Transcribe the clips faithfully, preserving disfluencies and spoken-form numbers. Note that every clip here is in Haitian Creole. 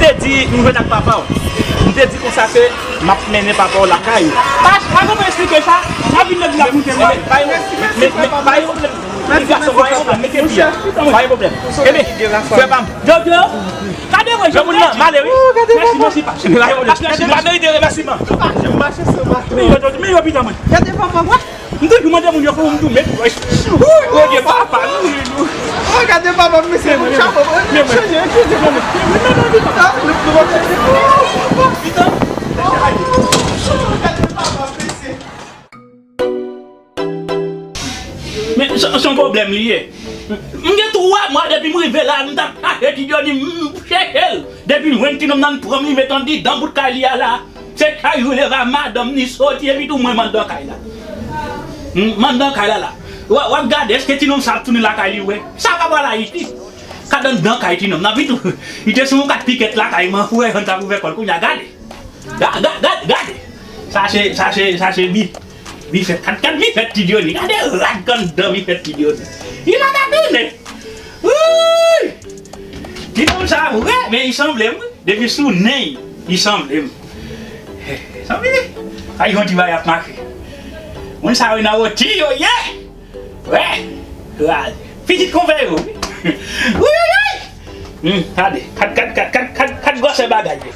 Te di, m jwenn ak papa w. M te di konsa ke m ap mennen papa w lakay ou. Pa, pa konn esplike sa. N ap vin nan vila pou te mwen. Pa gen pwoblèm. Ebyen, frè pa m. Jojo, gade mwen, Jojo. Mèsi, mèsi, pa. Mèsi, mèsi, pa. Mèsi, mèsi, pa. Mèsi, mèsi, pa. Men yo, men yo, pita mwen. Gade papa. M toujou mande moun yo pou m tou met. Wouy, Bondye papa, nou ri nou. Oh, gade papa, mesye, moun chapo, moun chanje, eskize mwen. Ah, nou, nou, nou, pita. Gade papa, mesye. Men, se, se yon pwoblèm li ye. M gen twa mwa depi m rive la, m t ap chache Ti Djoni, m chèche l. Depi m jwenn ti nonm nan, m pran m, li met andidan bout kay li a la. Se chak jou leve a madanm ni soti, epi tou mwen m anndan kay la. M, m anndan kay la la. W, w ap gade, èske ti nonm sa ap tounen lakay li, wè? Sa pa pral Ayiti. Gad anndan kay ti nonm nan, epi tou, li te sou yon kat pikèt lakay, man, wè, yon ta ouvè kò l, kounye a, gade. Ga, ga, gade, gade. Sa se, sa se, sa se bi, bifèt. Gad, gad bifèt Ti Djoni. Gade rad k anndan bifèt Ti Djoni. Li pa ka tounen. Wouy! Ti nonm sa vre, men li sanble m. Depi sou nen, li sanble m. Sanble. Ay, yon ti bagay ap mache. Moun sa yo nan woti yo ye. Wè. Wè. Pitit konpè yo. Wouyouyouyou. Hmm, gade. Gad, gad, gad, gad, gad, gad gwosè bagay yo.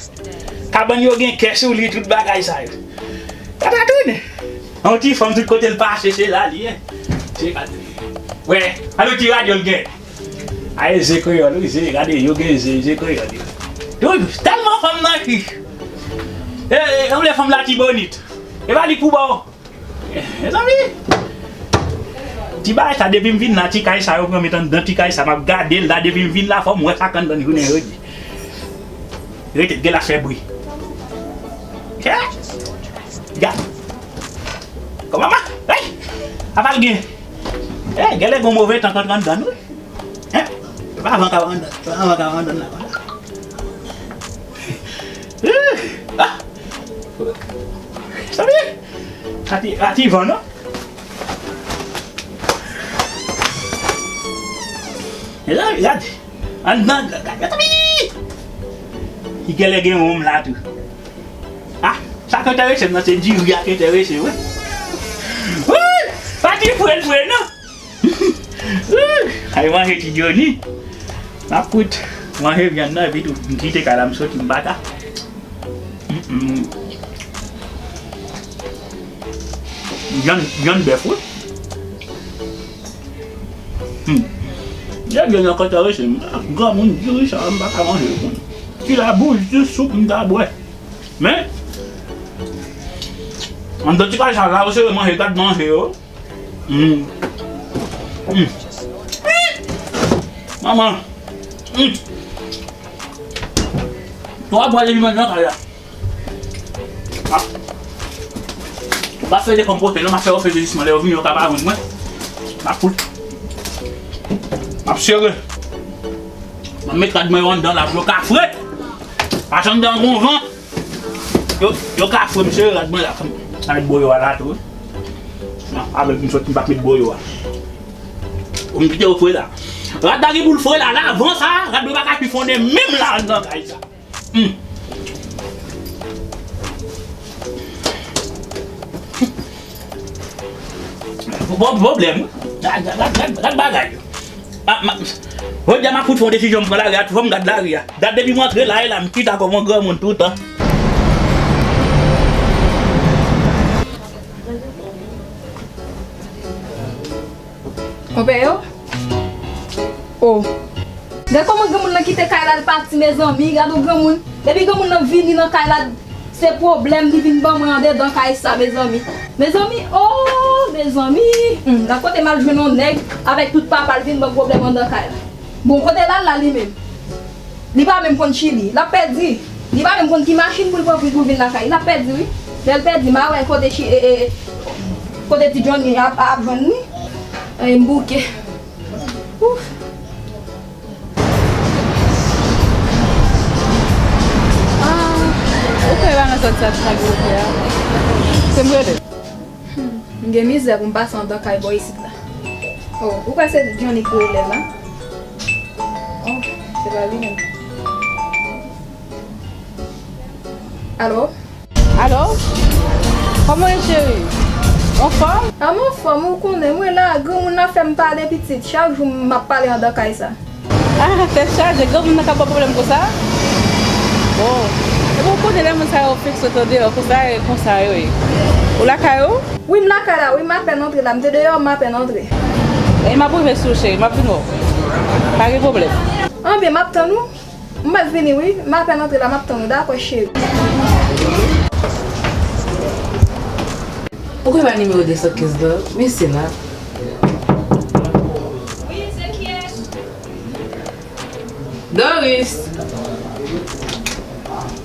Kabann yo gen kè sou li, tout bagay sa yo. Gad a tounen. Yon ti fanm tout kote l pase, se la li ye. Se gade. Wè, gade yon ti radyo l gen. Ay, ze kreyòl, wi, ze, gade, yo gen ze, ze kreyòl yo. Yo, tèlman fanm nan chich. E, e, yon lè fanm Latibonit. E pa li k pou ba w. E, mezanmi. Ti bagay sa, depi m vin la, ti kay sa, yo pran met anndan ti kay sa, m ap gade l la, depi m vin la, fò m wè sa k anndan l jounen jodi. Rete, gen la fè bri. Kè? Gad. Kòman ma? Hey! Apa l gen? Hey, genlè gon move tan k antre anndan, wi. Hein? Se pa van k ap anndan. Se pa van k ap anndan la. Ah! Sa vle? Ati, ati van, non? E la, gad. Anndan, gad, gad, gad. Li genlè gen wonm la tou. Ah, sa k enterese m nan, se diri a k enterese m, wi. Wi! Pa di fre l fre, non. Ay, manje Ti Djoni. M ap fout manje vyann nan, epi tou, m kite kay la, m soti, m pa ka. Mm, mm. Vyann, vyann bèf, wi. Hmm. Vyann nan k enterese m. Granmoun diri sa, m pa ka manje l, konn. Ti labouj, ti soup, m ta bwè. Men, anndan ti kay sa la, yo sere manje, gad manje yo. Mm. Mm. Manman. Mm. Twa bwa lemonad nan kay la. Ah. M pa fè dekonpoze, non, m ap fè refrejisman. Lè yo vini, yo ka pa jwenn mwen. M ap fout. M ap sere. M ap met rad mwen yo anndan la pou yo ka fre. Paske anndan gon van. Yo, yo ka fre, m sere rad mwen la. Sa met bwoyo a la tou, wi. Non, avèk m soti, m p ap met bwoyo a. Ou m kite yo fre la. Rad la gen pou l fre la, la, van sa, rad mwen pa ka chifonnen menm la anndan kay sa. Hmm. Bon, pwoblèm, wi. Gad, gad, gad, gad, gad bagay yo. Ah, ma, jodi a m ap fout fè yon desizyon, m pran lari a, fò m gad lari a. Dat depi m antre la, e la, m chita kòm yon granmoun toutan. Konpè yo? Oh. Gad kòman granmoun nan kite kay la, l pati, mezanmi. Gad yon granmoun. Depi granmoun nan vini nan kay la, se pwoblèm li vin ban mwen andedan kay sa, mezanmi. Mezanmi, oh, mezanmi. Hmm, gad kote m al jwenn yon nèg avèk tout papa l vin ban pwoblèm anndan kay la. Bon, kote l al la li menm? Li pa menm konn Chili. L ap pèdi. Li pa menm konn ki machin pou l pran pou, pou l vin lakay. L ap pèdi, wi. Lè l pèdi, m a wè kote Chi-, e, e, kote Ti Johnny ap, ap jwenn li. E m bouke. Ouf. Ah, ou kwè pa nan zòn sa ti nèg yo fè a? Se m rele. Hmm, m gen mizè pou m pase anndan kay bò isit la. Oh, ou kwè se Johnny ki rele la? Oh, se pa li menm. Alo? Alo? Kòman w ye, cheri? Anfòm? A, m anfòm, ou konnen, mwen la, granmoun nan fè m pale pitit. Chak jou m ap pale anndan kay sa. Ah, tèt chaje, granmoun nan ka ba w pwoblèm konsa? Bon. Epi w konnen lè moun sa yo fèk sot andeyò konsa, e konsa yo ye. Ou lakay ou? Wi, m lakay la, wi, m apèn antre la. M te deyò, m apèn antre. E m ap rive sou ou, cheri, m ap vin wè w. Pa gen pwoblèm. Anben, m ap tann ou. M mèt vini wi, m apèn antre la, m ap tann ou, dakò cheri. Ou kwè pa nimewo de san kenz la? Men se la. Doris!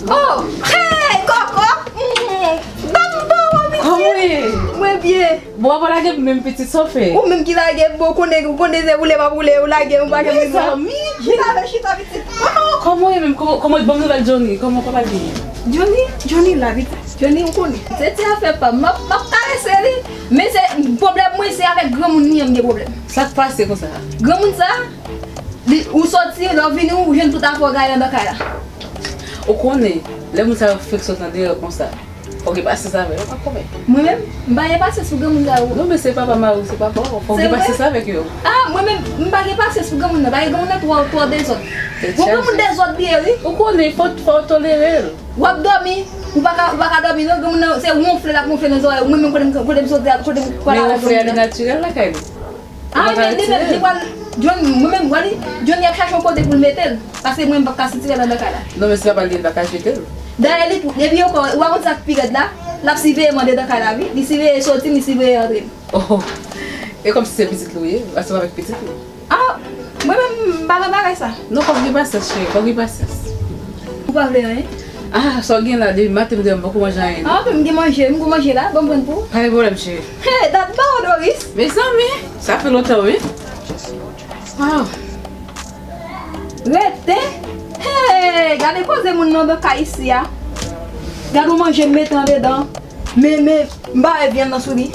Oh! Hey! Kòkò! Mm, Dam bon, pitit! Kòman w ye? Mwen byen. Bon, w ap lage m menm pitit, sa w fè? Ou menm ki lage m, bon, konnen, konnen se woule m ap woule, ou lage m, ou pa janm vin wè m. Mezanmi! Chita, chita, pitit. Kòman w ye menm? Kòman, kòman, ban m nouvèl Johnny? Kòman papa l ye? Johnny? Johnny la, pitit. Johnny, ou konnen. Se ti afè pa m. M ap, m ap karese li. Men se, pwoblèm mwen, se avèk granmoun li an m gen pwoblèm. Sa k pase konsa? Granmoun sa, li, ou soti, lè w vini, ou jwenn tout afè w gaye anndan kay la. Ou konnen, lè moun sa yo fèk sot andeyò konsa. Fòk gen pasyans avè yo, pa konprann. Mwen menm, m pa gen pasyans pou granmoun sa yo. Non, men se papa mari w, se papa w. Fòk gen pasyans avèk yo. Ah, mwen menm, m pa gen pasyans pou granmoun nan. Paske granmoun nan twò, twò dezòd. Bon, granmoun dezòd li ye, wi. Ou konnen, fò, fò w tolere l. W ap dòmi, ou pa ka, ou pa ka dòmi, non. Granmoun nan, se wonfle l ap wonfle nan zòrèy ou. Mwen menm, kote m, kote m soti, kote m pral avèk granmoun nan. Men wonfle a li natirèl lakay li. Ah, men li menm, li pral, John, mwen menm, wè li, John, y ap chache yon kote pou l mete l. Paske mwen, m p ap ka sitire l anndan kay la. Non, men se pa l li pa ka jete l. Dayè, li tou, epi ankò, ou pa konn sa k pi rèd la? L ap siveye m anndan kay la, wi. Li siveye soti m, li siveye antre m. Oh, e kòmsi se pitit li w ye, ansanm avèk pitit li. Ah, mwen menm, m pa nan bagay sa. Non, fòk gen pasyans, cheri, fòk gen pasyans. Ou pa vle anyen? Ah, sa w gen la, depi maten m deyò, m poko manje anyen, non. Ah, m gen manje, m gon manje la, ban m pran pou ou. Pa gen pwoblèm, cheri. Hey, dat ba w, Doris. Mezanmi, sa fè lontan, wi. Wow. Rete. Hey, gade koze moun nan anndan kay isi a. Gade yon manje m mete andedan. Men, men, m pa wè vyann nan sou li.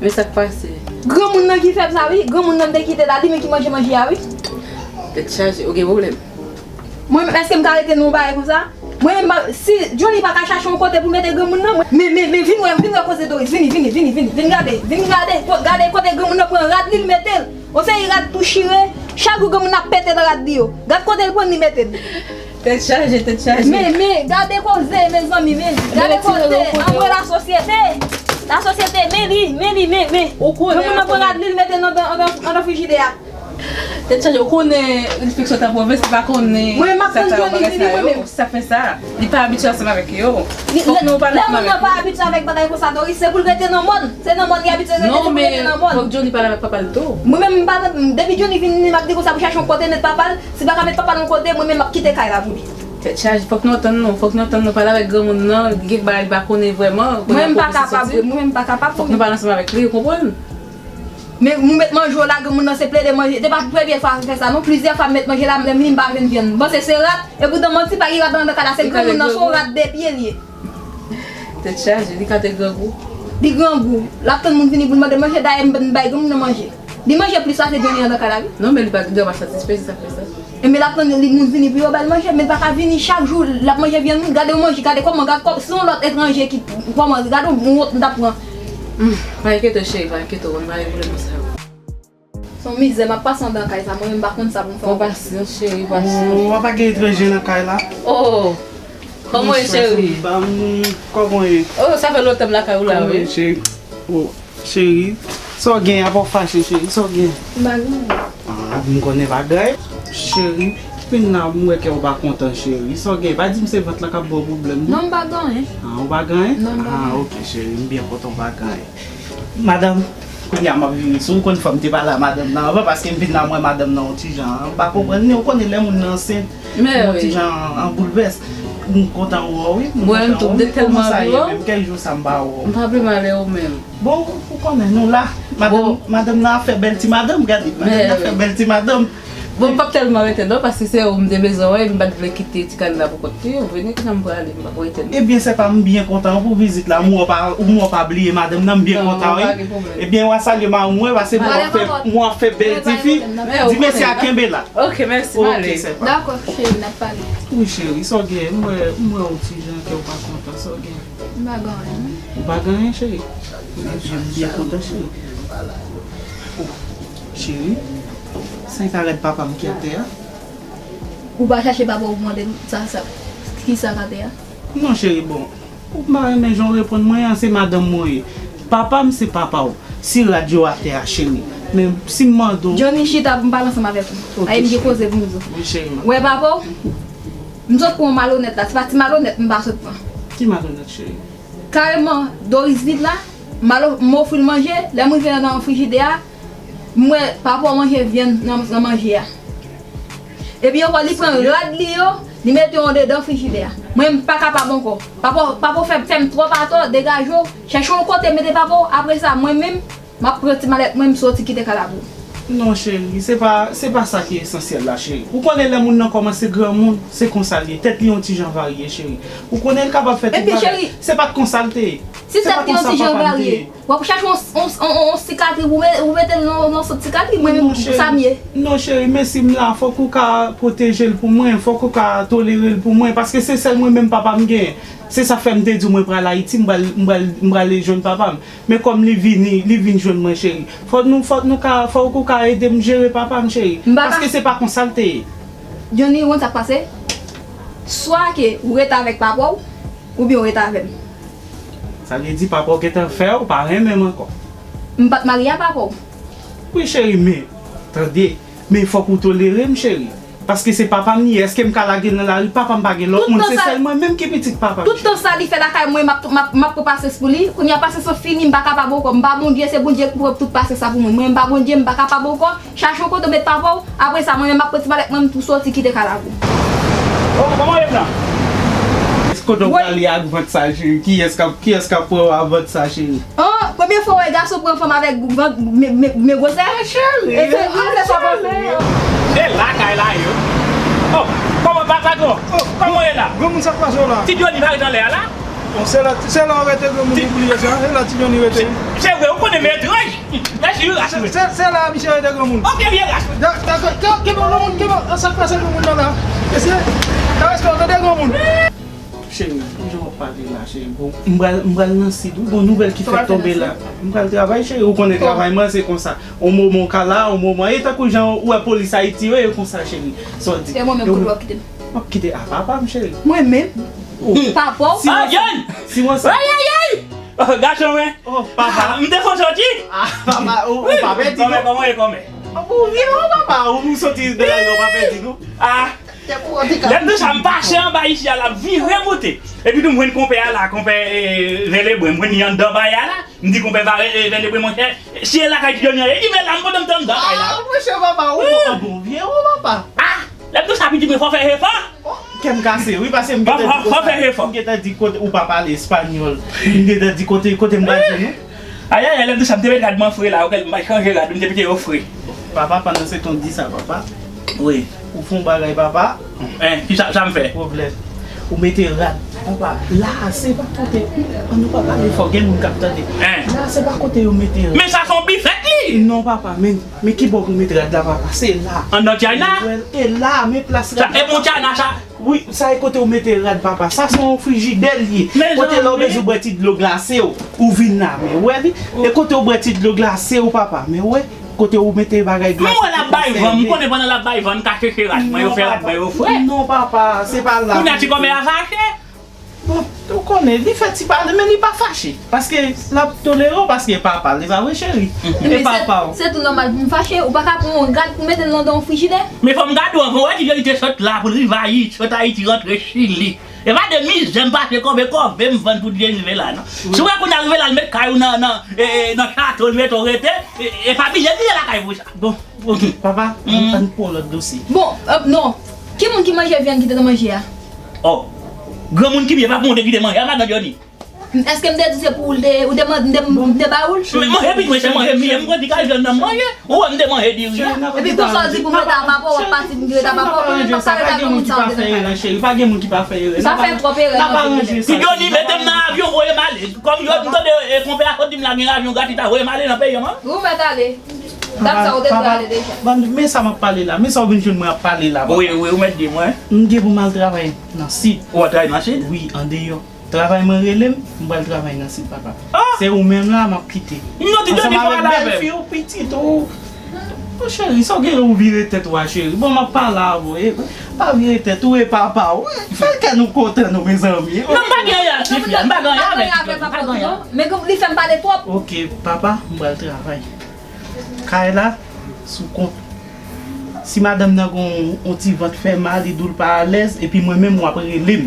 Men sa k pase? Granmoun nan ki fè m sa, wi. Granmoun nan m te kite la, li menm ki manje manje a, wi. Tèt chaje, ou gen pwoblèm. Mwen menm, èske m ka rete nan yon bagay konsa? Mwen menm, si Johnny pa ka chache yon kote pou mete granmoun nan, mwen, men, men, men, vin wè, vin wè koze Doris, vini, vini, vini, vini, vin gade, vin gade, ko-, gade kote granmoun nan pran rad li, l mete l. Yon seri rad tou chire, chak jou granmoun nan ap pete nan rad li yo. Gad kote l pran li mete l. Tèt chaje, tèt chaje. Men, men, gade koze, mezanmi, men. Gade koze, anmwe lasosyete. Lasosyete, men li, men li, men, men. Granmoun nan pran rad li, l mete nan, nan, nan, nan frijidè a. Tèt chaje, ou konnen enfeksyon tanpòvè, se pa konnen sa sa yo, bagay sa yo, sa fè sa. Li pa abitye ansanm avèk yo. Fòk nou pale ansanm avèk li. Lè moun nan pa abitye avèk bagay konsa, Doris, se pou l rete nan mòn. Se nan mòn li abitye rete, se pou l rete nan mòn. Non, men fòk Johnny pale avèk papa l tou. Mwen menm, m pa nan, depi Johnny vin, m ap di konsa pou chache yon kote met papa l. Si l pa ka met papa l yon kote, mwen menm m ap kite kay la pou li. Tèt chaje, fòk nou antann nou, fòk nou antann nou pale avèk granmoun nan, gen bagay li pa konnen vrèman, kote l soti. Mwen menm m pa kapab, mwen menm m pa kapab. Fòk nou pale ansanm avèk li, ou konprann? Men ou met manje w la, granmoun nan se plede manje. Se pa premye fwa m fè sa non. Plizyè fwa m met manje la, m lè m vini m pa jwenn vyann. M panse se rat, epoutan manti, pa gen rat anndan kay la, se granmoun nan, se yon rat de pye li ye. Tèt chaje, li ka te grangou. Li grangou. L ap tann moun vini pou l mande manje, dayè m bay granmoun nan manje. Li manje plis pase Johnny anndan kay la, wi. Non, men li pa, li pa satisfè, se sa k fè sa. Ebyen, l ap tann li moun vini pou yo ba l manje, men l pa ka vini chak jou, l ap manje vyann moun. Gade yon manje, gade kòman, gade kòm, se yon lòt etranje ki, kòman, gade yon wont m t ap pran. Hmm, pa enkyete w, cheri, pa enkyete w, konn pa gen pwoblèm pou sa yo. Se yon mizè m ap pase anndan kay sa, mwen menm m pa konn sa pou m fè ankò. Fò pasyans, cheri, pasyans. Oh, w pa gen etranje nan kay la? Oh, kòman w ye, cheri? Kòman w ye? Oh, sa fè lontan m lakay ou la, wi. Kòman w ye, cheri? Oh. Cheri, sa w gen apa w fache, cheri? Sa w gen? M pa gen anyen. Ah, m konnen pa gen anyen. Cheri, fin la m wè kè w pa kontan, cheri. Sa w gen? Pa di m se vant lan k ap ba w pwoblèm, non? Non, m pa gen anyen. Ah, ou pa gen anyen? Non, m pa gen anyen. Ah, ok, cheri, m byen kontan w pa gen anyen. Madanm, kounye a m ap vini sou ou, konn fò m te pale a madanm nan anvan, paske m vin la m wè madanm nan yon ti jan, m pa konprann li, ou konnen lè moun nan ansent, yon ti jan an boulvès. M kontan wè w, wi. M kontan wè w. Kòman sa ye menm? Kèk jou sa m pa wè w. M pa vle mal wè w menm. Bon, ou konnen nou la. Madanm, madanm nan ap fè bèl ti madanm, gade. Madanm nan ap fè bèl ti madanm. Bon, m p ap tèlman rete non, paske se ou m te bezwen wè, m pa t vle kite ti kay la pou kont li. Ou vini, kounye a m prale, m p ap rete non. Ebyen, sè pa m byen kontan pou vizit la. M wè w pa, m wè w pa bliye madanm nan, m byen kontan, wi. Non, pa gen pwoblèm. Ebyen, w a salye mari m, wi, paske m wè w ap fè, m wè w ap fè bèl ti fi. Di mesye a kenbe la. Ok, mèsi, m ale. Ok, sè pa. Dakò, cheri, n ap pale. Wi, cheri, sa w gen? M wè, m wè w ti jan kè w pa kontan. Sa w gen? M pa gen anyen. Ou pa gen anyen, cheri? Ebyen, m byen kontan, cheri. Oh, cheri, sa e pa rad papa m ki atè a? Ou pa chache papa w pou mande l sa, sa, ki sa k atè a? Non, cheri, bon. Ou pa renmen jan w reponn mwen an, se madanm mwen ye. Papa m se papa w. Si rad yo atè a, cheri. Men si m mande w. Johnny, chita pou m pale ansanm avèk ou. Ayi, m gen koze pou m di w. Wi, cheri. M wè papa w. M sot pran yon malonèt la. Se pa ti malonèt m pa sot pran. Ki malonèt, cheri? Kareman, Doris vin la, m al of- m ofri l manje, lè m rive nan frijidè a, m wè papa w manje vyann nan nan manje a. Epi ankò li pran rad li yo, li mete yo andedan frijidè a. Mwen m pa kapab ankò. Papa w, papa w fè, fè m twòp atò, degaje w, chèche yon kote mete papa w, apre sa mwen menm, m ap pran ti malèt mwen, m soti kite kay la pou ou. Non cheri, se pa, se pa sa ki esansyèl la cheri. Ou konnen lè moun nan kòmanse granmoun, se konsa l ye. Tèt li yon ti jan varye cheri. Ou konnen l kapab fè tout bagay. Se pa t konsa l te ye. Si tèt li yon ti jan varye, w ap chache yon, yon, yon, yon sikatri pou mete l nan yon sòt sikatri, mwen menm sa m ye. Non cheri, men si m la, fòk ou ka pwoteje l pou mwen, fòk ou ka tolere l pou mwen, paske se sèl mwen menm papa m genyen. Se sa k fè m te di w mwen pral Ayiti, m pral, m pral, m prale jwenn papa m. Men kòm li vini, li vin jwenn mwen cheri. Fòk nou, fòk nou ka, fòk ou ka ede m jere papa m cheri. Paske se pa konsa l te ye. Johnny, ou konn sa k pase? Swa ke ou rete avèk papa w, oubyen ou rete avè m. Sa vle di papa w gentan fè w pa renmen m ankò. M pa t marye a papa w. Wi cheri, men, tande, men fòk ou tolere m cheri. Paske se papa m li ye, èske m ka lage l nan lari? Papa m pa gen lòt moun, se sèl mwen menm ki pitit papa m. Tout tan sa li fè lakay mwen, m ap, m ap, m ap pran pasyans pou li. Kounye a pasyans lan fini, m pa kapab ankò. M pa Bondye, se Bondye ki pran tout pasyans sa pou mwen. Mwen, m pa Bondye, m pa kapab ankò. Chache yon kote w met papa w, apre sa, mwen menm m ap pran ti malèt mwen, m tou soti kite kay la pou ou. Oh, kòman w ye pran? Kote w prale ak vant sa cheri? Kiyès k ap, kiyès k ap pran w ak vant sa cheri? An, premye fwa w wè gason pran fanm avèk vant, men, men, men gwosè. Cheri, e se, e se sa w panse. E lakay la yo. Oh, kòman pa patwon? Kòman w ye la? Granmoun, sa k pase w la? Ti Johnny pa ret anlè a la? Bon, se la, se la w rete granmoun, ou bliye sa? Se la Ti Johnny rete. Se vre, ou konnen m etranj. Mèsi wi, rache mwen. Se, se la misye rete granmoun. Ok, vye rache mwen. Dakò, kenbe w granmoun, kenbe w. Sa k pase granmoun nan la? Mesye, nan respè w tande granmoun. Cheri, kijan w ap pale la cheri? Bon, m pral, m pral nan sid wi, gon nouvèl ki fèk tonbe la. M pral travay cheri, ou konnen travay mwen se konsa. On moman w ka la, on moman, e tankou jan ou wè polis Ayiti yo, e konsa cheri. Sa w di? E mwen menm kote w ap kite m? M ap kite a papa m cheri. Mwen menm? Papa w? Si w ansanm. Ayayay! Gason mwen. Oh, papa. M te fon soti. Ah, papa, ou pa pèdi non. Kòmè, kòmè, kòmè. Ou vye ou papa, ou soti dèyè yo pa pèdi nou. Ah. Lè m di w sa, m pase anba isi a, l ap vire moute. Epi tou m jwenn konpè a la, konpè Vèlebren, m jwenn li anndan bay a la. M di konpè Vèlebren, monchè, si e lakay Ti Johnny an ye, li men la, m pandan m t anndan kay la. Ah, monchè, papa, ou bon, bon vye ou papa. Ah, lè m di w sa, pitit mwen, fò w fè jefò. Kè m kase wi, paske m gentan di kote ou pa pale espanyòl. M gentan di kote, kote m pral jwenn ou. Ayayay, lè m di sa, m te met rad mwen fre la, ok, m pa chanje rad, m te kite yo fre. Papa, pandan se tan w di sa, papa. Wi. Ou fè yon bagay, papa. Hein, kisa, sa m fè? Pwoblèm. Ou mete rad. Papa, la, se pa kote. An nou pa pale fò, gen moun k ap tande. Hein. La, se pa kote yo mete rad. Men sa se yon bifèt li! Non, papa, men Men kibò pou met rad la papa? Se la. Anndan China? E la, men plas rad la. Sa e bon China sa? Wi, sa e kote ou mete rad papa. Sa se yon frijidè li ye. Kote lè ou bezwen bwè ti dlo glase w, ou vin la, men ou wè li. E kote ou bwè ti dlo glase w papa, men ou wè. Kote ou mete bagay glase. M wè l ap bay van, m konnen pandan l ap bay van, m ka chèche rad mwen, yo fè rad mwen yo fre. Non papa, se pa la. Kounye a ti kòmè a fache. Bon, ou konnen, li fè ti pale, men li pa fache. Paske l ap tolere w, paske e papa l, e pa vre, cheri? E papa w. Se tou nòmal pou m fache. Ou pa ka pran yon rad pou mete l anndan yon frijidè? Men fò m gade w anvan, ou wè ki jan li te sot la pou l rive Ayiti, sot Ayiti rantre Chili. E pa de mizè m pase, kòbe kòbe m vann pou l te rive la, non. Si w wè kounye a l rive la, l met kay ou nan, nan, e, e, nan chato, l mete w rete, e, e pa bliye, bliye lakay pou sa. Bon. Ok, papa, ann pran lòt dosye. Bon, non. Ki moun ki manje vyann ki te nan manje a? Oh, granmoun ki m ye, pa pou moun te kite manje a, madan Johnny. Èske m te di se pou ou l te, ou te mande m, m te ba ou l? Men manje piti mwen se manje m ye, m grandi kay vyann nan m manje. Ou wè m te manje diri a. Epi konsa w di pou m rete a papa w, w ap pati pou m rete a papa w, men m p ap ka rete a granmoun sa w te nan kay la. Pa gen moun ki pa fè erè. Sa fè twòp erè nan vi m. Ti Johnny mete m nan avyon, voye m ale. Kòm jodi m tande konpè a sot di m la gen avyon gratis la, voye m ale nan peyi an. Wi, ou mèt ale. Dat sa ou te dwe ale deja. Ban m, men sa m ap pale la, men sa w vin jwenn mwen ap pale la papa. Wi, wi, ou mèt di mwen. M gen pou m al travay nan sid. Ou al travay nan sid? Wi, andeyò. Travay mwen rele m, m pral travay nan sid papa. Se ou menm la m ap kite. Non, ti Doni, pa pale avè m. Ansanm avèk bèlfi w, pitit ou. Bon, cheri, sa w gen lè w vire tèt ou a, cheri? Bon, m ap pale avè w. Pa vire tèt ou, e papa w. Fè kè nou kontan, nou, mezanmi. Non, m pa gen anyen ak tifi a, m pa gen anyen avèk tifi a, m pa gen anyen. Men li fè m pale twòp. Ok, papa, m pral travay. Kay la, sou kont. Si madanm nan gon yon ti vant fè mal, li di w l pa alèz, epi mwen menm w ap rele m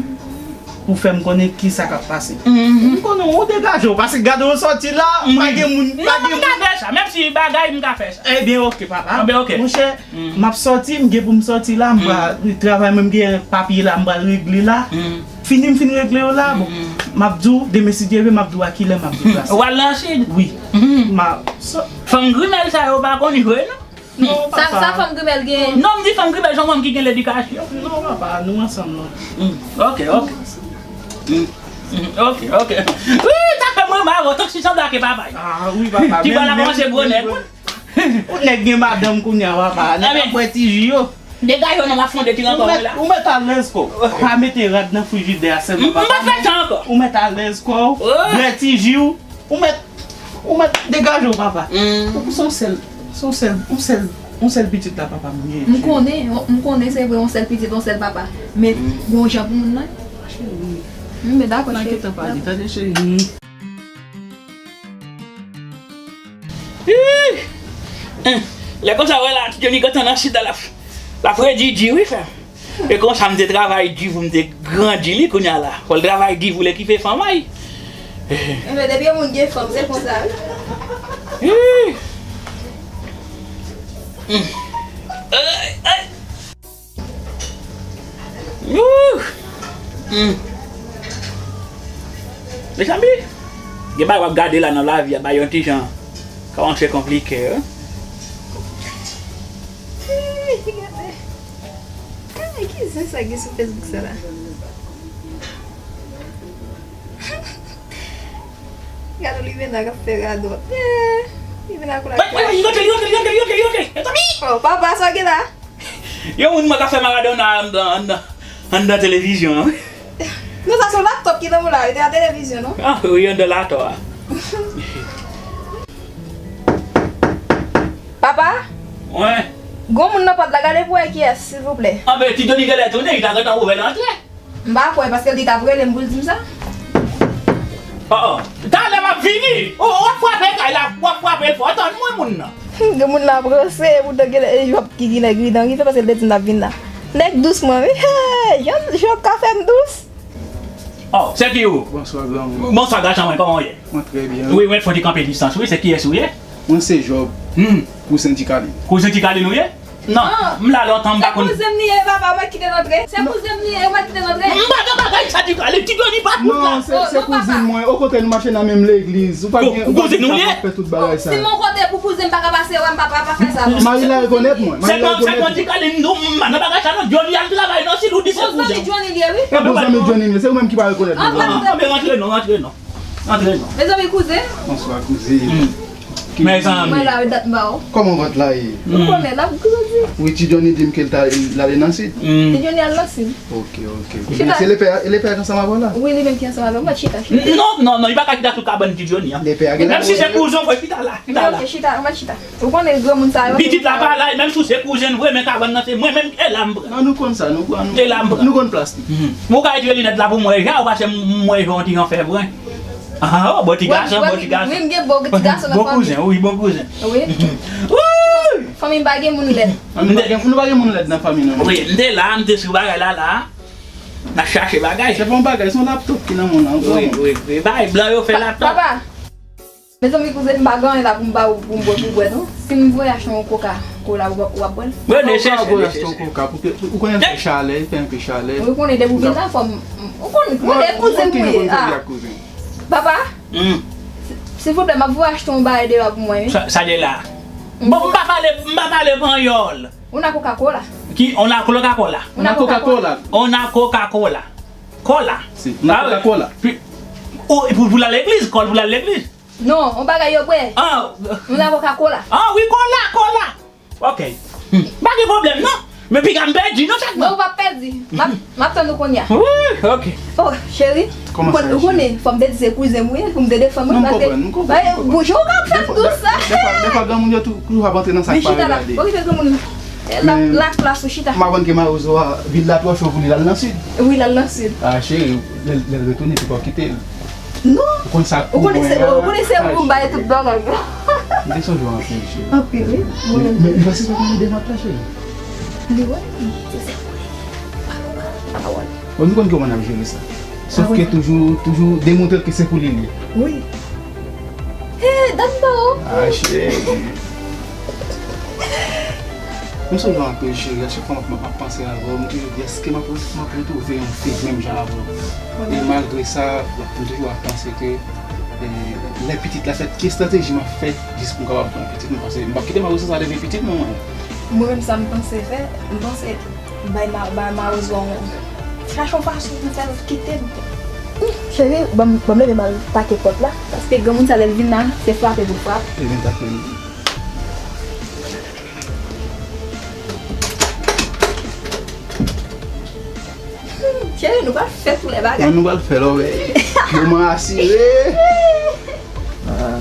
pou fè m konnen kisa k ap pase. M konnen w degaje w, paske gade w sòti la, pa gen moun, pa gen moun. Non, m ka fè sa, menm si bagay, m ka fè sa. Ebyen, ok, papa. Ebyen, ok. Monchè, m ap sòti, m gen pou m sòti la, m pral travay mwen, m gen papye la, m pral regle la. Fini m fin regle yo la, bon, m ap di w, demen si Dye vle, m ap di w a kilè m ap deplase. W al nan sid? Wi. M a, sa, fanm grimèl sa yo pa konn jwe, non? Non, papa. Sa, sa fanm grimèl gen? Non, m di fanm grimèl, se yon fanm ki gen ledikasyon. Non, papa, nou ansanm, non. Ok, ok. Ok, ok. Wi, sa fè mwen mare, tank si sanble ak papa. Ah, wi, papa. Ti bal la kòmanse gwo nèg. Ou nèg gen madanm kounye a, papa. Nèg ap bwè ti ji yo. Degaje w non, m ap fonde ti rankò mwen la. Ou mèt alèz kò w. Pa mete rad nan frijidè a sèlman, papa. M pa fè sa ankò. Ou mèt alèz kò w. Bwè ti ji w. Ou mèt, ou mèt degaje w, papa. Ou se yon sèl, se yon sèl, yon sèl, yon sèl pitit la, papa m ye. M konnen, m konnen se vre, yon sèl pitit, yon sèl papa. Men gon jan pou moun nan. M dakò, cheri. Tande, cheri. Lè konsa, wè la, Ti Johnny gentan nan sid la, l ap, l ap redi di, wi, frè. E konsa, m te travay di pou m te grandi li, kounye a la. Fò l travay di pou l ekipe fanm, ay. Enben, depi yon moun gen fanm, se konsa, wi. Ay, ay. Wouh! Hmm. Mezanmi, gen bagay w ap gade la nan lavi a, bay yon ti jan kòmanse konplike, wi. Ey, gade. Ay, ki zen sa gen sou Facebook sa la? Gade Livena k ap fè radòt. Eh, Livena kou la. Wè, wè, wè, li rantre, li rantre, li rantre, li rantre, li rantre, li rantre. Mezanmi! Oh, papa, sa w gen la? Yon moun mwen ka fè Maradona anndan, anndan, anndan televizyon an, wi. Non, sa se yon laptop ki nan men w la, wi, se pa televizyon, non? Ah, wi, anndan latò a. Papa? Wi. Gon moun nan pòt la, gade pou wè kiyès, silvouplè. Anben, Ti Doni genlè tounen, li ta gentan ouvè l antre. M pa kwè, paske l di t ap rele m pou l di m sa. Oh, oh. Talè m ap vini. Oh, w ap frape kay la, w ap frape l fò. Tann mwen, moun nan. Gen moun la ap ranse, poutan gen lè e Job ki gen lè gridan rive, paske l te di m l ap vin la. Nèg dous mwen, wi. Hey, jan Job ka fè m dous. Oh, se ki ou? Bonswa, granmoun. Bonswa, gason mwen, kòman w ye? Mwen trè byen. Wi, mwen fò te kanpe distans. Wi, se kiyès ou ye? Mwen se Job. Hmm. Kouzen Ti Kalin. Kouzen Ti Kalin ou ye? Non, m la lontan, m pa konn. Se kouzen m li ye, papa, ou mèt kite l antre. Se kouzen m li ye, ou mèt kite l antre. M pa nan bagay sa, Ti Kalin, Ti Doni pa kout la. Non, se, se kouzin mwen. Okontrè, nou mache nan menm legliz. Ou pa gen, ou pa gen kab ap fè tout bagay sa. Si m yon kote pou kouzen m pa ka pase wè m, papa, pa fè sa non. Mari la rekonèt mwen. Mari la rekonèt mwen. Ti Kalin, nou, m pa nan bagay sa non. Doni al travay nan sid, ou di se kouzen. Bon zanmi Doni li ye, wi. E bon zanmi Doni m ye, se ou menm ki pa rekonèt mwen. Antre non, antre non, antre non. Antre non. Mezanmi, kouzen. Bonswa, kouzen. Mezanmi. Mwen la, wi, dat m ba w. Kòman vant la ye? Ou konnen, l ap grandi. Wi, Ti Doni di m ke l ta, l ale nan sid. Ti Doni al nan sid. Ok, ok. Chita. Se lepè, lepè k ansanm avè w la? Wi, li menm ki ansanm avè m. Mwen chita, chita. Non, non, non, li pa ka chita sou kabann Ti Doni an. Lepè a gen la. Menm si se kouzen, fò chita la. Chita la. Ok, chita, mwen chita. Ou konnen granmoun sa yo. Pitit la pa la, menm si w se kouzen vre, men kabann nan se mwen menm, e la m pran. Non, nou konn sa, nou pran, nou, e la m pran. Nou konn plas li. Mhm. Ou ka retire linèt la pou mwen, jan ou pase m wè jan w ti jan fè vre. Ah, oh, bon ti gason, bon ti gason. Wi, m gen bon ti gason nan fanmi. Bon kouzen, wi, bon kouzen. Wi. Wi! Fanmi m pa gen moun lèd. Nou pa gen, nou pa gen moun lèd nan fanmi nou, non. Wi, m te la, m te sou bagay la, la. N ap chache bagay. Se pa yon bagay, se yon laptop ki nan men w la. Wi, wi, wi. Bagay blan yo fè laptop. Papa! Mezanmi, kouzen, m pa gen anyen la pou m ba ou, pou m bwè, pou bwè, non. Si m voye achte yon Coca-Cola, ou, ou ap bwè l? Mwen nèsesè, nèsesè. Ou konnen fè chalè, fè enpe chalè. Ou konnen depi w vin la, fò m, ou konnen, konnen kouzen mwen ye. Papa, silvouplè, m ap voye achte yon bagay deyò pou mwen, wi. Sa, sa de la. Bon, m pa pale, m pa pale panyòl. Una Coca-Cola. Ki, una Coca-Cola. Una Coca-Cola. Una Coca-Cola. Cola. Si, una Coca-Cola. Pou, pou, pou l al legliz, kòl pou l al legliz. Non, yon bagay yo bwè. Ah. Yon la Coca-Cola. Ah, wi, kola, kola. Ok. Hmm. Pa gen pwoblèm, non. Men piga m pèdi, non, chak. Non, ou p ap pèdi. M ap, m ap tann ou kounye a. Wi, ok. Oh, cheri, ou konnen, fò m te di se kouzen m ye, pou m te defann mwen, paske, bon, jan ou ka fè m dous sa. Defwa, defwa, granmoun yo toujou ap antre nan sa k pa regade. Okipe granmoun. La, la klas ou chita. M aprann ke mawozo a, vil la twò cho pou li, l al nan sid. Wi, l al nan sid. Ah, cheri, lè, lè l retounen, tou pa kite l. Non. Ou konn sa, ou konnen se, ou konnen se ou bay tout bagay. M te sonje w anpil, cheri. Anpil, wi. Men, men, li pa se pa ede m ap la, cheri. Li wè, se sa. Pawòl. Bon, nou konn kòman n ap jere sa. Sof ke toujou, toujou demontre ke se pou li l ye. Wi. Hey, dat m ba ou. Ah, cheri. M sonje w anpil, cheri. A chak fwa m ap, m ap panse avè w, m toujou di, èske m ap, m ap retwouve yon fi menm jan avè w? E malgre sa, m toujou ap panse ke, e, lè pitit la fèt, ki estrateji m ap fè jis pou m kapab pran pitit mwen? Paske m p ap kite mawozo sa leve pitit mwen, mwen. Mwen menm, sa m panse fè, m panse bay ma-, bay mawozo a yon, chache yon fason pou fè l kite m. Cheri, ban m, ban m leve m al take pòt la, paske granmoun sa lè l vin la, se frape pou frape. Ebyen, take l. Hmm, cheri, nou pral fè tout lè bagay. Nou pral fè lòbèy. Moman asire. Ah.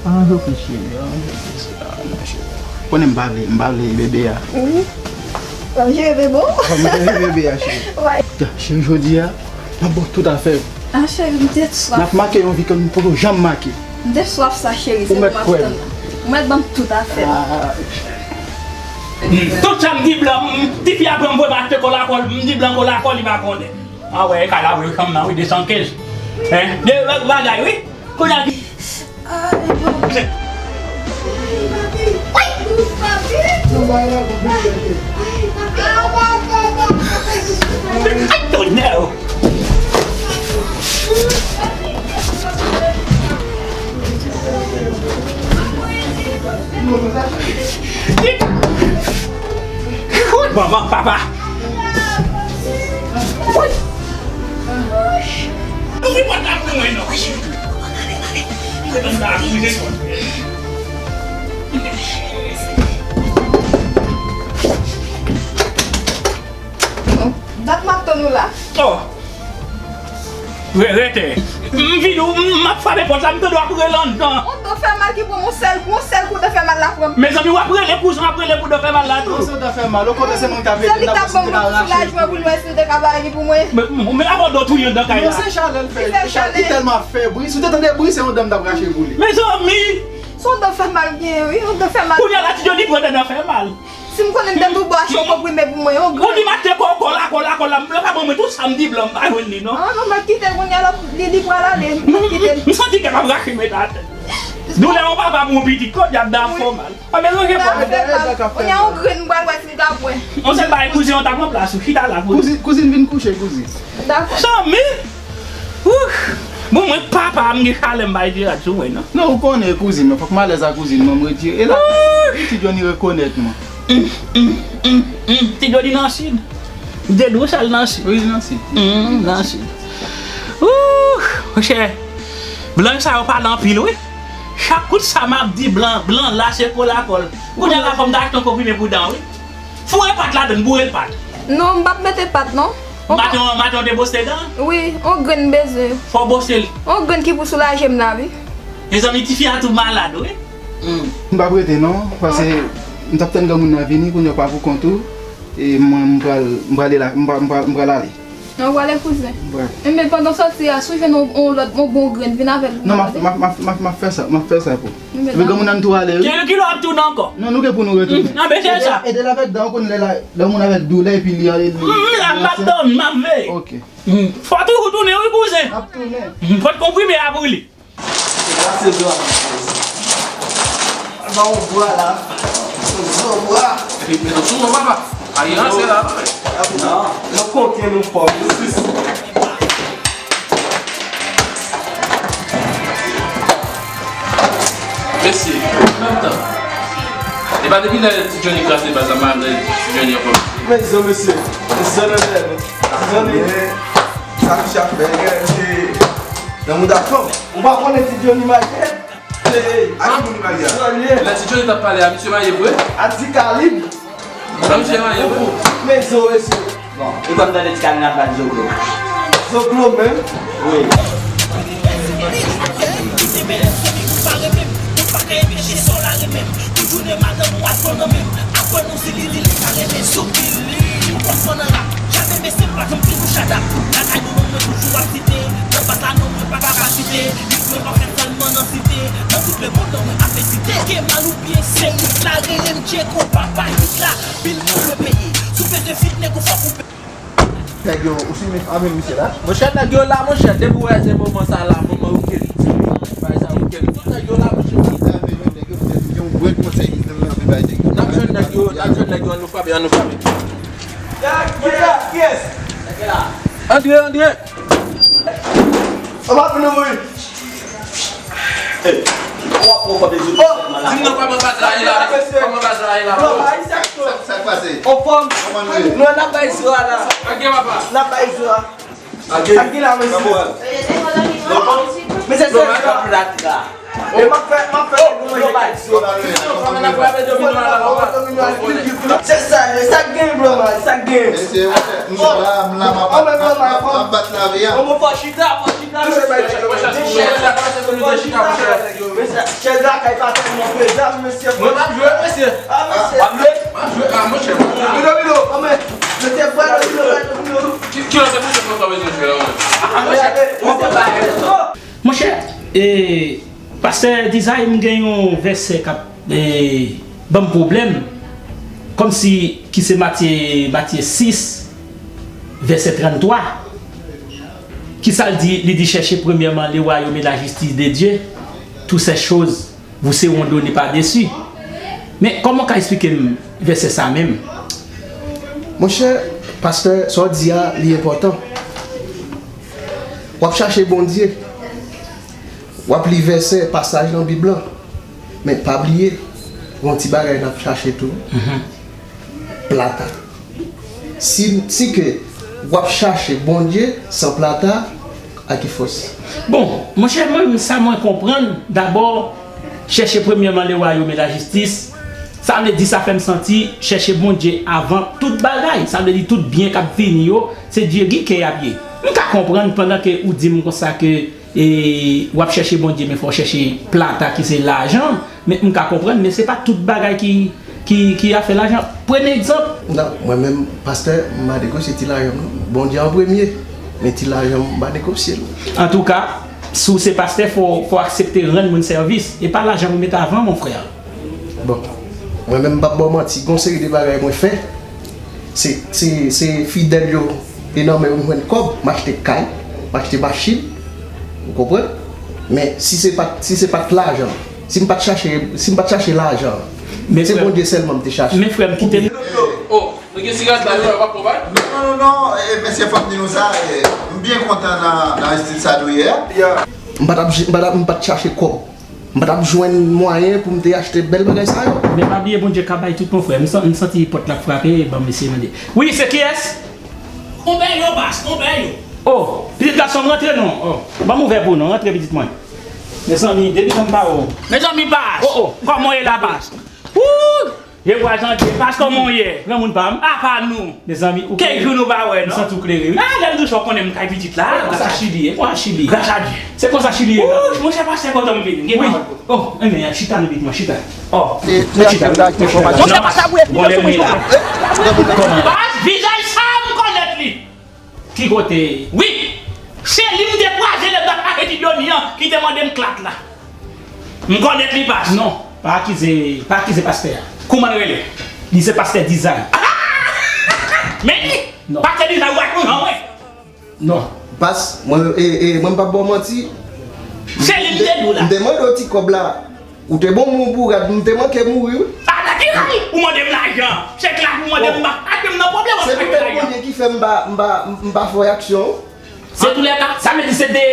Anjou plis, cheri, anjou plis. Ah, non, cheri. Konnen m pa vle, m pa vle bebe a. Wi. W ap jere bebe w? Fò m jere bebe a, cheri. Wi. Cheri, jodi a, m ap ba w tout afè. Ah, cheri, m te swaf. N ap make yon vi ke nou poko janm make. M te swaf sa, cheri, se pou m ap tann la. Ou mèt ban m tout afè. Ah. Tout sa m di blan, m, tifi a pran m voye m achte kolakòl, m di blan kolakòl, li pa konnen. Ah wè, e kay la vre, chanm nan, wi, de san kenz. Hein? De lòt bagay, wi. Kounye a ki. Ay, tonnerre! Manman, papa! Ouvri pòt la pou mwen non. Mwen konn sa ap rive. Dat m ap tann ou la. Oh. Re-, rete. M vin ou, m ap frape pòt la, m tande w ap rele anndan. On dan fè mal ki pran m, on sèl, on sèl kou dan fè mal la pran m. Mezanmi, w ap rele kouzen, w ap rele pou dan fè mal la tou. Non, se dan fè mal. Okontrè, se mwen ki t ap ede l, m t ap sou ti nan rache. Se li k t ap ban m soulajman pou l wè si l te ka bay li pou mwen. Men, men, men avan w touye anndan kay la. Non, se chalè l fè. Li fè chalè. Li tèlman ap fè bri. Si w te tande bri, se yon dan m t ap rache pou li. Mezanmi! Se yon dan fè mal gen, wi, yon dan fè mal. Kounye a la, Ti Johnny pran dan fè mal. Si m konnen m te tou bò achte yon konprime pou mwen, yon grenn. Ou di m achte kò, kò la, kò la, kò la, m blan pa ban mwen tout sa m di blan, m pa jwenn li non. Ah non, m ap kite l kounye a, l ap, li, li pral ale, m ap kite l. M santi kè m ap rache met atè. Doulè yon papa pou yon pitit, kò dyab dan ap fè w mal. Pa bezwen gen pwoblèm. Kounye a yon grenn m pral wè si m ka bwè. On sèl bagay, kouzen an ta pran plas ou, chita la, kouzen. Kouzin, kouzin vin kouche, kouzin. Dakò. Zanmi! Ouh! Bon, mwen papa m gen chalè m bay dirad sou mwen non. Non, ou konnen kouzin mwen, fòk m alèz a kouzin mwen, m retire. E la, Ti Johnny rekonèt mwen. Hum, hum, hum, hum. Ti Johnny nan sid. M te di w sa l nan sid. Wi, li nan sid. Hum, nan sid. Ouh! Monchè, blan sa yo pale anpil, wi. Chak kout sa m ap di blan, blan la se kolakòl. Kounye a la fò m ta achte yon konprime pou dan, wi. Foure pat ladann, boure l pat. Non, m p ap mete pat non. Maten, maten w te bwose dan? Wi, on grenn m bezwen. Fò w bwose l. On grenn ki pou soulaje m la, wi. Mezanmi, tifi a tou malad, wi. M p ap rete non, paske m t ap tann granmoun nan vini, kounye a w pa pou kont ou. E mwen, m pral, m prale la, m pra-, m pra-, m pral ale. Non, w ale kouzen. M pral. Enben, pandan w soti a, si w jwenn on, on lòt, on bon grenn, vin avè l pou mwen. Non, m ap, m ap, m ap, m ap, m ap fè sa, m ap fè sa pou. Enben, granmoun nan tou ale, wi. Kilè w ap tounen ankò? Non, nou gen pou nou retounen. Anben se sa. Ede l avèk dan, ou konn lè la, lè yon moun avèk doulè, epi li, li, li, m la, m ap dòmi, m ap veye. Ok. Fò toujou tounen, wi, kouzen. M ap tounen. M pot konprime a pou li. Pase bra. Ba w bra la. Zo bra. Epi, men nou sou mwen, papa. A, li ranse la, non? Non, nou koke nou fò. Mesye, menm tan. E pa depi lè Ti Johnny kraze baz la, m ap di Ti Johnny ankò. Men zo, mesye. Zo nan tèt. Zo nan tèt. Sa misye ap fè, gen, se nan mouda fanm. Ou pa konnen Ti Johnny mache? Hey, a ki moun li marye a? Lè ti Johnny t ap pale a, misye marye vre? A di Kalib. Sa misye marye vre? Men zo, mesye. Bon, e kòm tande ti Kalib nan pral zoglo. Zoglo menm? Wi. Kite bèlè sou li, ou pa renmen m, ou pa ka enpeche sa w la renmen m. Tout jounen madanm ou al pran nan men m. Apre nou si li di li pa renmen sou ki li. Ou konprann an rap. Jaden mesye m pa janm toujou chada. Lakay nou non mwen toujou ap site. Nan bat la non mwen pa kapasite. Lit mwen pa fèt sèlman nan site. Nan tout lemonn non mwen ap ezite. Ke mal ou byen se lit la. Rele m Djeko papa lit la. Bil mwen mwen peye. Si w bezwen fit nèg ou fòk ou peye. Nèg yo, ou si men amèn misye la? Monchè, nèg yo la, monchè, depi w wè se moman sa la, moman wikenn, ti bagay sa wikenn, tout nèg yo la, monchè. N ap jwenn nèg yo, n ap jwenn nèg yo, ann nou frape, ann nou frape. Kiyès? Andre, Andre! Anba nou, wi! Di m non, kòman baz la ye la? Kòman baz la ye la, bro? Sa k pase? Anfòm. Kòman nou ye? Nou n ap bay zo a la. Sa k gen, papa? N ap bay zo a. Sa k gen la, mesye? Mesye, se sa. E m ap fè, m ap fè nou manje kèk zo. Se sa, sa k gen, bro, man, sa k gen. Mesye, m la, m la, m ap bat lavi a. Fò chita, fò chita. Mesye, chèz lakay pa tèlman prezab, mesye. Mwen p ap jwe, mesye. A, mesye. M ap jwe, a, monchè. Domino, domino. Domino, domino. Ki, ki lòt se pou chèf mwen ka bezwen jwe la, mwen? A, monchè. Mwen pa. Monchè, e, pastè Dizay, m gen yon vèsè k ap, e, ban m pwoblèm. Kòmsi, ki se Matye, Matye sis, vèsè tranntwa. Kisa l di? Li di, cherchez premièrement le royaume et la justice de Dieu, toutes ces choses vous seront données par-dessus. Men, kòman w ka eksplike m vèsè sa menm? Monchè, pastè, sa w di a, li enpòtan. W ap chache Bondye, w ap li vèsè, pasaj nan Bib lan. Men pa bliye, gon ti bagay n ap chache tou. Plata. Si, si ke w ap chache Bondye san plata, a ki fòs? Bon, monchè, mwen, sa mwen konprann, dabò, cherchez premièrement le royaume et la justice, sa vle di, sa fè m santi, chèche Bondye avan tout bagay. Sa vle di, tout byen k ap vini yo, se Dye Guy ke y ap ye. M ka konprann pandan ke ou di m konsa ke e w ap chèche Bondye, men fò w chèche plata ki se lajan. Men m ka konprann, men se pa tout bagay ki, ki, ki afè lajan. Prenn egzanp. Non, mwen menm, pastè, m pa negosye ti lajan m, non. Bondye an premye, men ti lajan m, m pa negosye l. Antouka, si w se pastè, fò, fò w aksepte rann moun sèvis. E pa lajan pou w mete avan, mon frè. Bon, mwen menm, m p ap ba w manti, gon seri de bagay mwen fè. Se, se, se fidèl yo te nan men yo, m jwenn kòb, m achte kay, m achte machin. Ou konprann? Men si se pa t, si se pa t lajan, si m pa t chache, si m pa t chache lajan, se Bondye sèlman m te chache. Men frè m, kite m. Oh, nou gen sigarèt la, yo, w ap pran bay? Non, non, non, non, e, mesye, fò m di nou sa, e, m byen kontan nan, nan estil sa nou ye a. M pa t ap, m pa t ap, m pa t chache kòb. M pa t ap jwenn mwayen pou m te achte bèl bagay sa yo. Men pa bliye Bondye ka bay tout, mon frè. M san-, m santi pòt la ap frape, ban m eseye mande. Wi, se kiyès? Konbè yo, baz, konbè yo. Oh, pitit gason m, rantre non. Oh, ban m ouvè pou nou, rantre pitit mwen. Mezanmi, depi tan m pa wè w. Mezanmi, baz. Oh, oh. Kòman w ye la, baz? Wouy! Ye vwazan Dye, baz, kòman w ye? Granmoun pa m. Apa nou? Mezanmi, ou klere. Kèk jou nou pa wè, non? M santi w klere, wi. Ah, lè m touche w konnen m kay pitit la. Se konsa Chili ye, konsa Chili ye. Gras a Dye. Se konsa Chili ye. Wouch, monchè, pastè, kontan m vini. Gen pawòl pou. Oh, enben, chita nan pitit mwen, chita. Oh, chita. Monchè, pa sa bouye. Bon, lè m ri la. Baz, vizaj sa, m konnèt li. Ki kote? Wi! Se li m te kwaze lè m t ap mache ti Doni an ki te mande m klat la. M konnèt li, baz. Non, pa akize, pa akize pastè a. Kouman l rele? Li se pastè Dizay. Men li! Non. Pastè Dizay, ou pa t konn jan mwen. Non. Baz, mwen, e, e, mwen m p ap ba w manti. Se li m te di w la. M te mande w ti kòb la. Ou te bon moun bourad, m te manke mouri, wi. A, nan ki ray? Ou mande m lajan. Se klak ou mande m, m pa, pa ke m nan pwoblèm, w ap fè m lajan. Se poutèt Bondye ki fè m pa, m pa, m pa fè w aksyon. Antoulèka, sa vle di se de,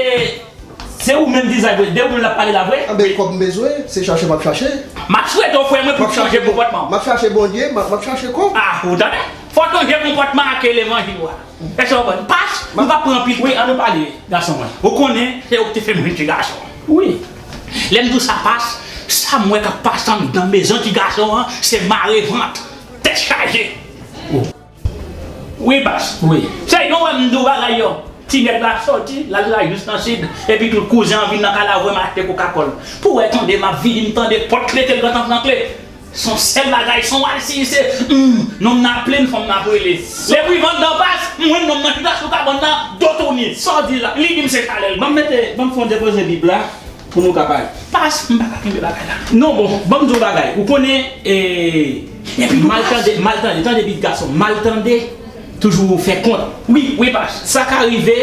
se ou menm Dizay vre, de ou menm l ap pale la vre? Anben, kòb m bezwen, se chache m ap chache. M ap swete w, frè mwen, pou w chanje konpòtman w. M ap chache Bondye, m ap, m ap chache kòb. A, ou tande? Fò w chanje konpòtman ak levanjil ou a. Èske w konprann? Pas, nou pa pran anpil tan. Wi, ann nou pale, gason mwen. Ou konnen, se ou ki te fè m vin ti gason. Wi. Lè m di w sa pas, sa m wè k ap pase anndan mezon ti gason an, se mare vant, tèt chaje. Wi, pas. Wi. Se yon wè m di w bagay yo. Ti nèg la sòti, l al la jis nan sid, epi tout kouzen an vin nan kay la voye m achte kokakòl. Pou w wè tande m ap vini, m tande pòt kle, te l gentan pran kle. Se yon sèl bagay, se yon wal si se, hmm, nonm nan ap plenn, fanm nan ap rele. Lè m rive anndan pas, m wè nonm nan chita sou kabann nan, do tounen. Sa w di la? Li di m se chalè l. Ban m mete, ban m fè yon depoze Bib la pou nou ka pale. Pas, m pa ka kenbe bagay la. Non, bon, ban m di w bagay. Ou konnen, e, mal tande, mal tande, tande bit gason, mal tande, toujou fè kont. Wi, wi, pas. Sa ka rive,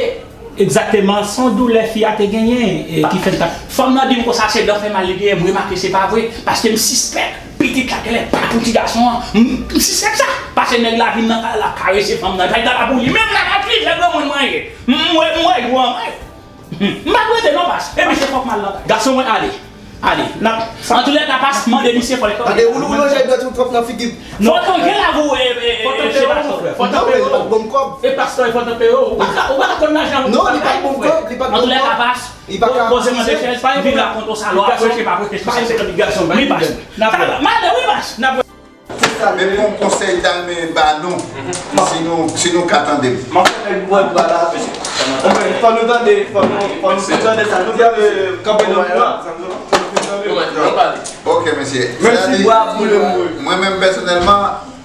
egzakteman, se yon doulè fi a te genyen, e, ki fè l t ap. Fanm nan di m konsa se dan fè mal li genyen, m remake se pa vre, paske m sispèk pitit la genlè pa pou ti gason an. M, m sispèk sa, paske nèg la vin nan kay la, l ap karese fanm nan, epi l ta la pou li menm la, l ap viv, lè granmoun mwen ye. M wè, m wè, m wè, m wè. M pa k rete non, pas. E misye fòk m al nan kay. Gason mwen, ale. Ale. N ap. Antoulèka, pas, mande misye fò l. Tande, ou, ou lonje dwèt ou twòp nan figi. Fò tanke la pou, e, e, e, pastè. Fò tanke yo. Li pa t ban m kòb. E pastè, fò tanke yo. Ou pa ka, ou pa ka konn lajan. Non, li pa t ban m kòb, li pa t ban m kòb. Antoulèka, pas. Li pa ka poze mande chèz, pa yon viv la kont ou sa, lò ap preche, pa preche sou sa. Wi, pas. N ap. Mande, wi, pas. N ap. Men bon konsèy ta renmen ba nou, si nou, si nou ka tande m. M ap fè nèg bwè dwa la, mesye. Fò nou tande, fò nou, fò nou tande sa. Nou dwe kanpe nan bwa. Ok, mesye. Menm si bwa ap boule, m boule. Mwen menm pèsonèlman,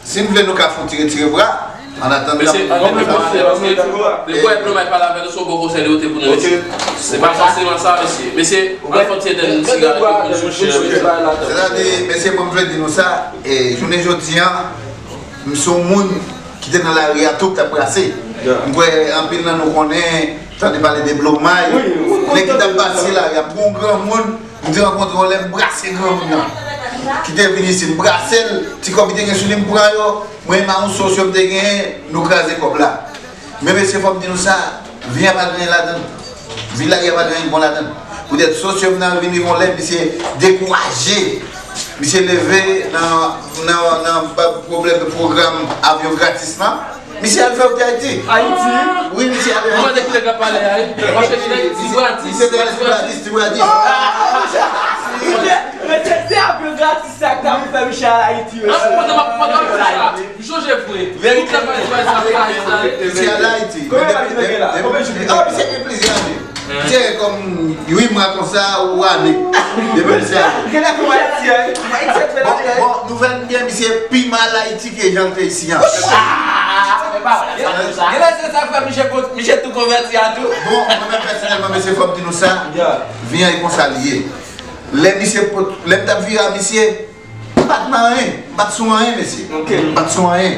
si n vle nou ka fè yon ti retire bra, an atandan. Mesye, ann retire bra, paske depi w wè Blomay pale avè nou, se yon bon konsèy li pote pou nou, mesye. Se pa fòseman sa, mesye. Mesye, ann fè yon ti etèn sigarèt pou nou, mesye. Sètadi, mesye, mwen m vle di nou sa, e, jounen jodi a, m se yon moun ki te nan lari a tou, k t ap brase. M kwè anpil nan nou konnen, tande pale de Blomay, nèg ki t ap bati lari a. M gen yon granmoun, m te rankontre yon lè, m brase granmoun nan. Ki te vin isit, m brase l, ti kòb li te gen sou li, m pran yo, mwen, ma yon sosyo m te genyen, nou kraze kòb la. Men mesye, fò m di nou sa, vi a pa gen anyen ladan l. Vi lari a pa gen anyen bon ladan l. Poutèt sosyo m nan vin rive yon lè, misye dekouraje. Misye leve nan, nan, nan pwoblèm de pwogram avyon gratis lan. Misye al fè wout Ayiti. Ayiti? Wi, misye al. Ou mande ki nèg la pale a, wi. Paske ti nèg ti bradis. Misye te ti bradis, ti bradis. Mesye, mesye, se avyon gratis sa k ta pou fè Michel al Ayiti, mesye. Pandan m ap, pandan m ap di sa, m sonje vre. Tout lè m al Ayiti, m al Ayiti. Konbyen lane misye gen la? Konbyen jou li gen la? Misye gen plizyè ane. Misye gen kòm uit mwa konsa ou ane. Depi misye ale. Genlè konbyen ti, hein? Bon, bon, nouvèl m gen, misye pi mal Ayiti ke jan l te isi an. Genlè se sa k fè misye, misye tou konvèti a tou. Bon, mwen menm pèsonèlman, mesye, fò m di nou sa. Vi an e konsa li ye. Lè misye pot, lè m t ap vire a misye, m pa t nan anyen, m pa t sou anyen, mesye. M pa t sou anyen.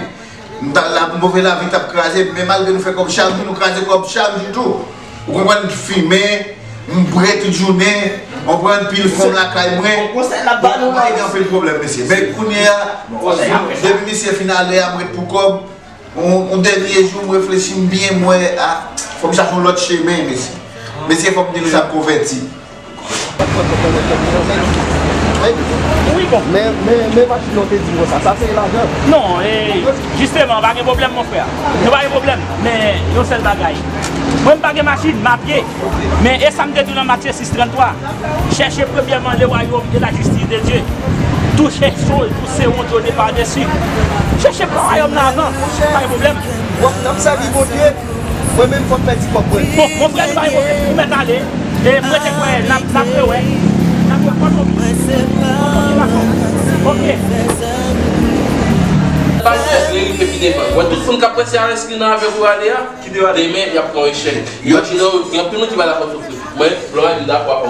M t al la, move lavi t ap kraze m, men malgre nou fè kòb chak jou, nou kraze kòb chak jou tou. Ou konprann, fimen, m bwè tout jounen, ou konprann, pil fanm lakay mwen. Bon konsèy l ap ba nou la. Mwen gen anpil pwoblèm, mesye. Men kounye a, depi misye fin ale a, m ret pou kòb. On, on dènye jou, m reflechi, m byen, m wè, a, fò m chache yon lòt chemen, mesye. Mesye, fò m di nou sa, m konvèti. Wi, bon. Men, men, men machin nan te di konsa, sa se lajan. Non, e, jisteman, pa gen pwoblèm, mon frè. Nou pa gen pwoblèm, men yon sèl bagay. Mwen, m pa gen machin, m a pye. Men e sa m te di w nan Matye sis tranntrwa, chèche premyèman le royaume et la justice de Dieu. Toutes ces choses vous seront données par-dessus. Chèche wayòm nan avan, pa gen pwoblèm. W ap, n ap sèvi Bondye. Mwen menm, fò m pèdi kòb mwen. Bon, mon frè, nou pa gen pwoblèm. Ou mèt ale. E m rete kwè, n ap, n ap rewè. N ap rewè. Kòman w ye? Ok. Pase, li rive pi devan. Wè tout moun k ap prese a enskri nan avyon pou ale a. Demen, y ap pran yon echèk. Imajine w, gen anpil moun ki pa dakò soufri. Mwen, Florent, m dakò avè w.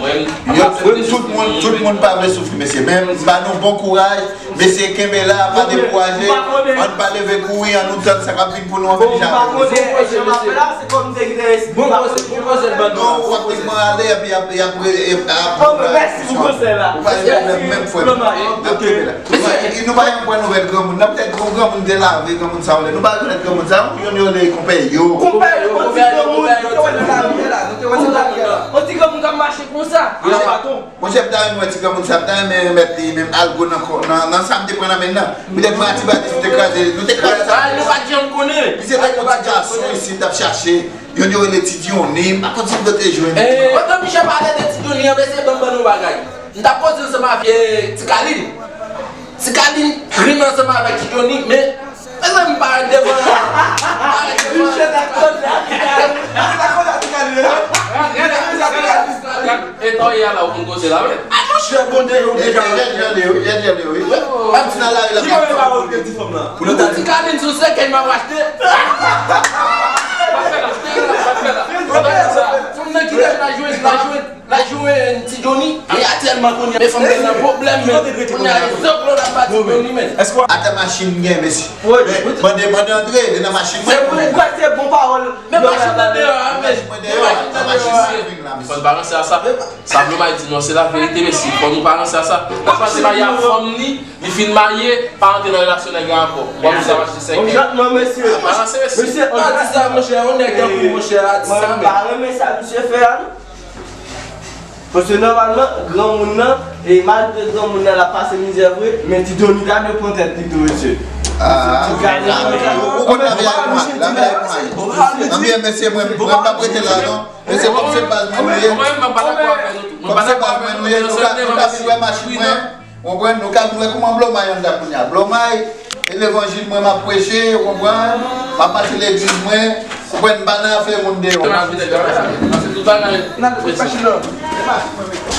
Mwen, tout moun, tout moun pa vle soufri, mesye. Men, m ba nou bon kouraj. Mesye, kenbe la, pa dekouraje. Ann pa leve kouri, ann nou tann sa k ap vin pou nou an menm jan. Bon konsèy, mesye. Bon konsèy, bon konsèy, ban nou. Non, w ap di mwen ale, epi y ap, y ap, y ap, y ap. Bon, mèsi pou konsèy la. Ou pa gen pwoblèm menm, frè m. N ap kenbe la. Mesye, nou pa janm pran nouvèl granmoun nan. Petèt granmoun te lave granmoun sa yo lè. Nou pa rekonèt granmoun sa yo. Youn yo rele konpè yo. Konpè yo, on ti granmoun, nou te wè l nan lari a la. Nou te wè l nan lari a la. On ti granmoun k ap mache konsa, ak baton. Monchè, m ta renmen wè ti granmoun sa, m ta renmen remèt li menm algo nan kò, nan, nan sa m te pran nan men l nan. Petèt mwen ak ti bradis, nou te kraze, nou te kraze sa. Nou pa t janm konnen. Misye te yon ti gason isit, t ap chache. Youn yo rele Ti Dyoni, m pa konn si m te jwenn. Pandan Michel pale de Ti Dyoni an, mesye, ban m ban nou bagay. M t ap koze ansanm avèk, eh, Ti Kalin. Ti Kalin grenn ansanm avèk Ti Johnny, men, mezanmi, m parèt devan. Parèt devan. Gad, gad, gad, gad, etan w ye a la, ou konn koze la, wi. Ah, monchè, bon, de, ou deja. Jèn, jèn, jèn, wi, jèn, jèn, wi. Wi. Ap di nan lari la. Ki move pawòl ou te di fanm nan? Pou nou ta di Kalin sou sèkèy m ap achte. Pa fè la, pa fè la, pa fè la. Fanm nan ki deja la jwe, la jwe. L ap jwe Ti Johnny, e aktyèlman kounye a, men fanm nan nan pwoblèm, men kounye a, egzanp, l ap ba Ti Johnny, men. Atè machin gen, mesye. Mande, mande antre, li nan machin mwen. Se pou ou kwè se bon pawòl. Men machin nan deyò a, men. Machin mwen deyò a, atè machin mwen. Fò n pa ranse a sa. Sa Blomay di non, se laverite, mesye. Fò nou pa ranse a sa. L ap pase maye ak fanm li, li fin marye, pa antre nan relasyon nèg la ankò. W ap sa mache sèkèy. Mesye. Pa ranse, mesye. Mesye, pa di sa, monchè, yon nèg tankou monchè a di sa, men. Mwen pa renmen sa misye fè a, non. Paske nòmalman, granmoun nan, e malgre granmoun nan l ap pase mizè vre, men Ti Johnny ta dwe pran tèt li tou, mesye. Ah, ou konn lavi ak mwen, lavi ak mwen. Anbyen, mesye, mwen, mwen p ap rete la, non. Mesye, kòm se baz mwen nou ye. Kòm se baz mwen nou ye, nou ka, nou ka vin wè machin mwen. Konprann, nou ka vin wè kòman Blomay anndan kounye a. Blomay, e levanjil mwen m ap preche, ou konprann? M ap mache legliz mwen, ou konprann, m pa nan afè moun deyò. Tout bagay.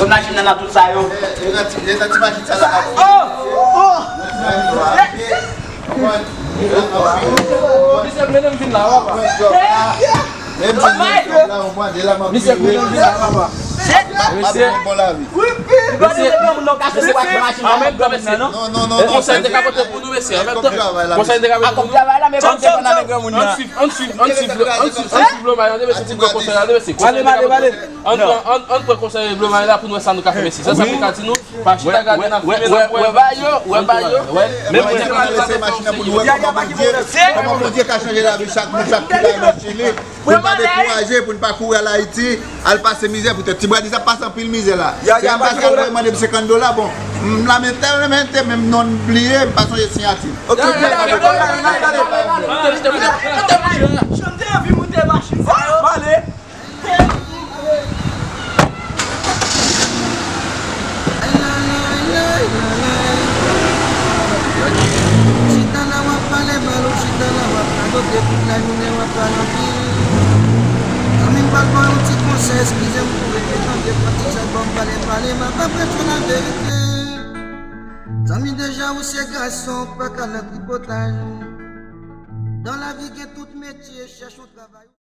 Kot machin nan nan tout sa yo? E, e nan ti, e nan ti machin sa la. Oh! Oh! Konprann? Misye vle menm vin la, papa. Menm si mwen la, ou mande la, m ap vive. Misye konnen m vin la, papa. Mesye, mesye, an menm tan, mesye. Non, non, non, non. Konsèy de ka pote pou nou, mesye. An menm tan, konsèy de ka pote pou nou. Ann swiv, ann swiv, ann swiv, ann swiv, ann swiv Blomay, ann swiv, ann swiv konsèy la, mesye. Ann pran, ann, ann pran konsèy Blomay la pou nou wè sa nou ka fè, mesye. Se sa pou ka di nou. Pa chita gade n ap fimen, n ap wè. Wè ba yo, wè ba yo. Men mwen, se machin nan pou nou wè kòman Bondye, kòman Bondye ka chanje lavi chak moun, chak moun ki la nan Chili. Pou n pa dekouraje, pou n pa kouri al Ayiti, al pase mizè, poutèt ti Bradiz ap pase anpil mizè la. Se menm pase al voye mande m senkant dola, bon. M lamente, lamente, men m non m bliye, m pa sonje siyati. Ok, ok. Chante anvi moute machin sa yo. Pale. Chita la w ap pale mal, ou chita la w ap radote tout lajounen w ap pale anpil. Zanmi m pral ba w yon ti konsèy, eskize m pou repete anpil pati sa, ban m pale, pale, m ap apresye laverite. Zanmi, deja ou se gason, ou pa ka nan tripotay. Dan lavi gen tout metye, chèche yon travay.